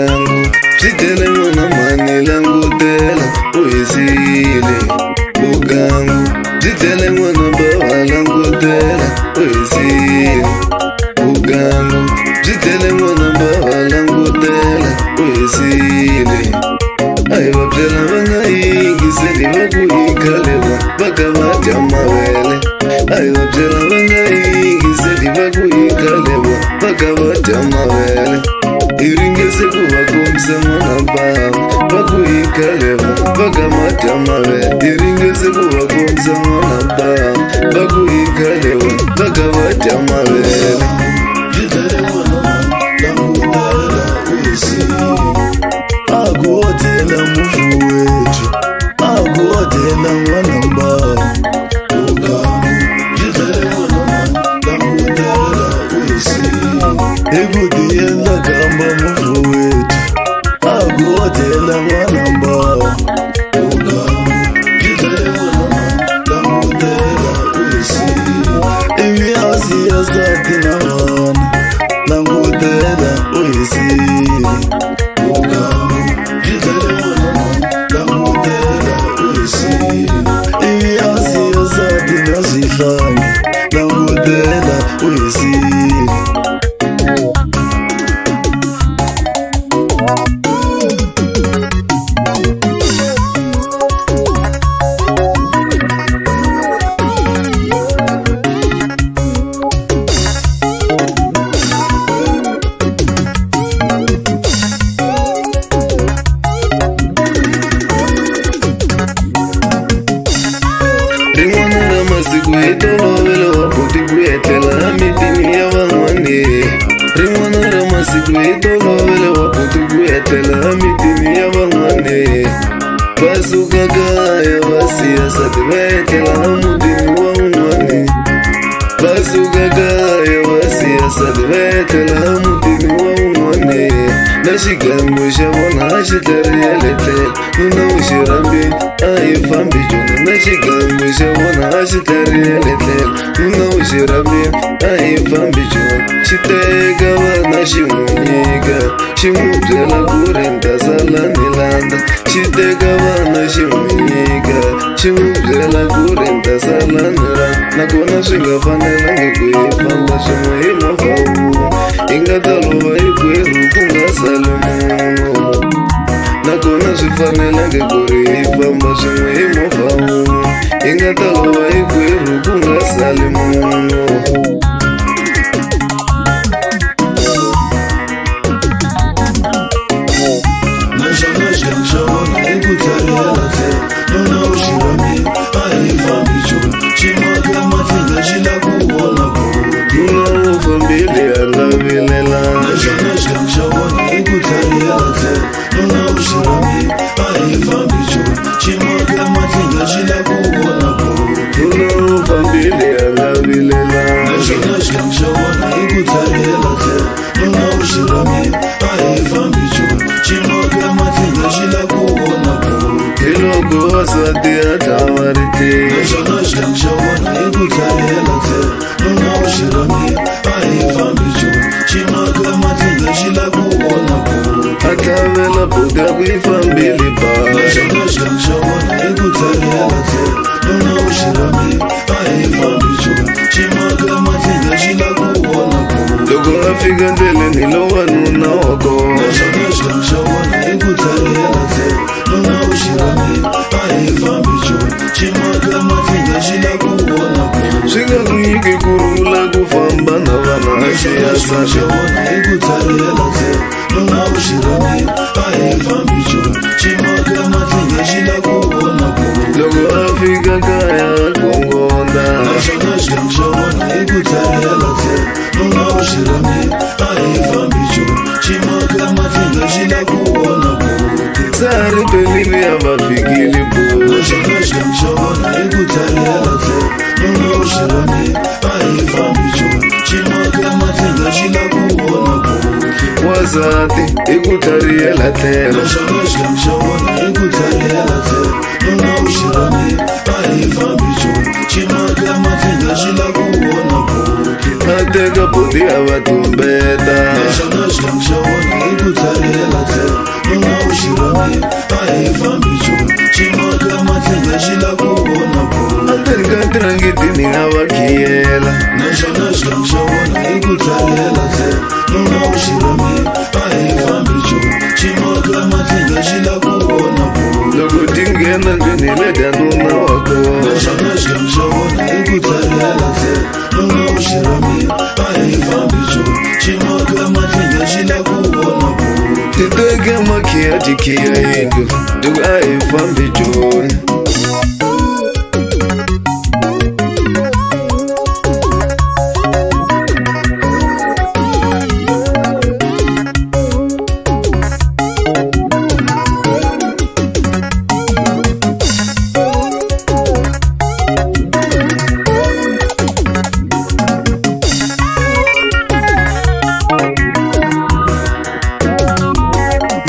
Vugangu byi tele n'wana mhani langutela u hisile. Vugangu byi tele n'wana bava langutela u hisile. Vugangu byi tele n'wana bava langutela u hisile. A hi va byela va nga yingiseli va ku i khale va va ka va dya mavele. A hi va byela va nga yingiseli va ku i khale va va ka va dya mavele. Hi ringese ku va kombisa n'wana bava va ku i khale va va ka va dya mavele. Hi ringese ku va kombisa n'wana bava va ku i khale va va ka va dya mavele. Byi tele n'wana langutela u hisile. A ku odela mufi wethu, a ku odela n'wana mbava. Vugangu byi tele n'wana langutela u hisile. Hi ku tiendla khamba mufi wethu, a ku odela n'wana mbava. Vugangu byi tele n'wana langutela u hisile. Ivi a siya nsati na vana, langutela u hisile. Vugangu byi tele n'wana langutela u hisile. Ivi a siya nsati na swihlangi, langutela u hisile. Rin'wana ra masiku hi tolovelo wa buti ku etlela emitini ya van'wani. Rin'wana ra masiku hi tolovelo wa buti ku etlela emitini ya van'wani. Va suka kaya va siya nsati va etlela emutini wa un'wani. Va suka kaya va siya nsati va etlela emutini wa un'wani. Na xigangu xa vona a xi tlharihele tlhelo nuna u xi rhambile a hi fambi joni. Na xigangu xa vona a xi tlharihele tlhelo nuna u xi rhambile a hi fambi joni. Xi teka vana xi n'wi nyika xi n'wi byela ku ri ni ta sala ni landza. Xi teka vana xi n'wi nyika xi n'wi byela ku ri ni ta sala ni landza. Nakona swi nga fanelangi ku hi famba swin'we hi movha wun'we hi nga ta lova hinkwerhu ku nga sali munhu. Nakona swi fanelangi ku ri hi famba swin'we hi movha wun'we hi nga ta lova hinkwerhu ku nga sali munhu. Naxona xigangu xa vona i ku tlharihela tlhelo nuna u xi rhambile a hi fambi joni xi maka matlhinga xi la ku vona buti. Nuna u fambile a nga vilelanga. Naxona xigangu xa vona i ku tlharihela tlhelo nuna u xi rhambile a hi fambi joni xi maka matlhinga xi la ku vona buti. Nuna u fambile a nga vilelanga. Naxona xigangu xa vona i ku tlharihela tlhelo nuna u xi rhambile a hi fambi joni xi maka matlhinga xi la ku vona buti. Hi loko wansati a tlhava ritiho. Naxona xigangu xa vona i ku tlharihela tlhelo nuna u xi rhambile a hi fambi joni xi maka matlhinga xi la ku vona buti. A tlhavela buti a ku yi fambile ba. Naxona xigangu xa vona i ku tlharihela tlhelo nuna u xi rhambile a hi fambi joni xi maka matlhinga xi la ku vona buti. Loko a fika ndleleni lo wanuna wa kona. Naxona xigangu xa vona i ku tlharihela tlhelo nuna u xi rhambile a hi fambi joni xi maka matlhinga xi la ku vona buti. Swi nga ku nyiki kurhula ku famba na vana a siya Naxona xigangu nsati. xa vona i ku tlharihela tlhelo nuna u xi rhambile a hi fambi joni xi maka matlhinga xi la ku vona buti. Loko a fika kaya a gongonda. Naxona xigangu xa vona i ku tlharihela tlhelo nuna u xi rhambile a hi fambi joni xi maka matlhinga xi la ku vona buti. Sa ri pelile a va fikile buti. Naxona xigangu xa vona i ku tlharihela tlhelo nuna u xi rhambile a hi fambi joni xi maka matlhinga xi la ku vona buti. Wansati i ku tlharihela tlhelo. Naxona xigangu xa vona i ku tlharihela tlhelo nuna u xi rhambile a hi fambi joni xi maka matlhinga xi la ku vona buti. A teka buti a va tumbeta. Naxona xigangu xa vona i ku tlharihela tlhelo nuna u xirhamile a hi fambi joni ximaka matlhenga xi la ku vona bolo Endzeni ka tirangeti a va khiyela naxona xikangu xa vona i ku tlhalela tlhelo nuna u xirhamile a hi fambi joni ximaka matlhenga xi la ku vona bolo loko ti nghena ndlwini hi le nuna wa kona naxona xikangu xa vona i ku tlhalela tlhelo nuna u xirhamile a hi fambi joni ximaka matlhenga xi la ku vona bolo ti teke makhiya ti khiya yindlu ti ku a hi fambi joni.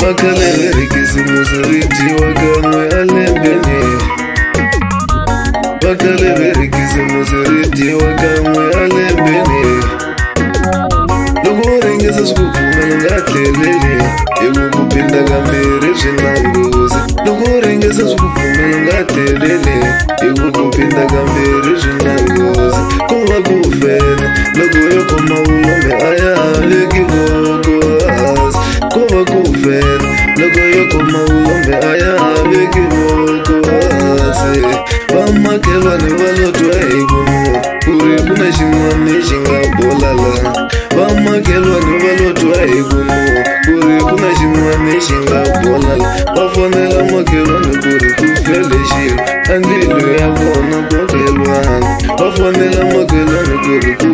Makalele ri kisimusi ri dyiwa kan'we elembeni. Makalele ri kisimusi ri dyiwa kan'we elembeni. Loko u ringesa swi ku pfumela u nga tlheleli hi ku ku phinda kambirhi swi na nghozi. Loko u ringesa swi ku pfumela u nga tlheleli hi ku ku phinda kambirhi swi na nghozi. Ku va ku fela loko yo khoma vulombe a ya ha veki voko hansi. Ku va ku fela loko yo khoma vulombe a ya ha veki voko hansi. Vamakhelwani va lo twa hi ku nuha ku ri ku na xin'wana xi nga bola la. Vamakhelwani va lo twa hi ku nuha ku ri ku na xin'wana xi nga bola la. Va fonela makhelwani ku ri ku fele xilo endlwini ya vona makhelwani. Va fonela makhelwani ku ri ku.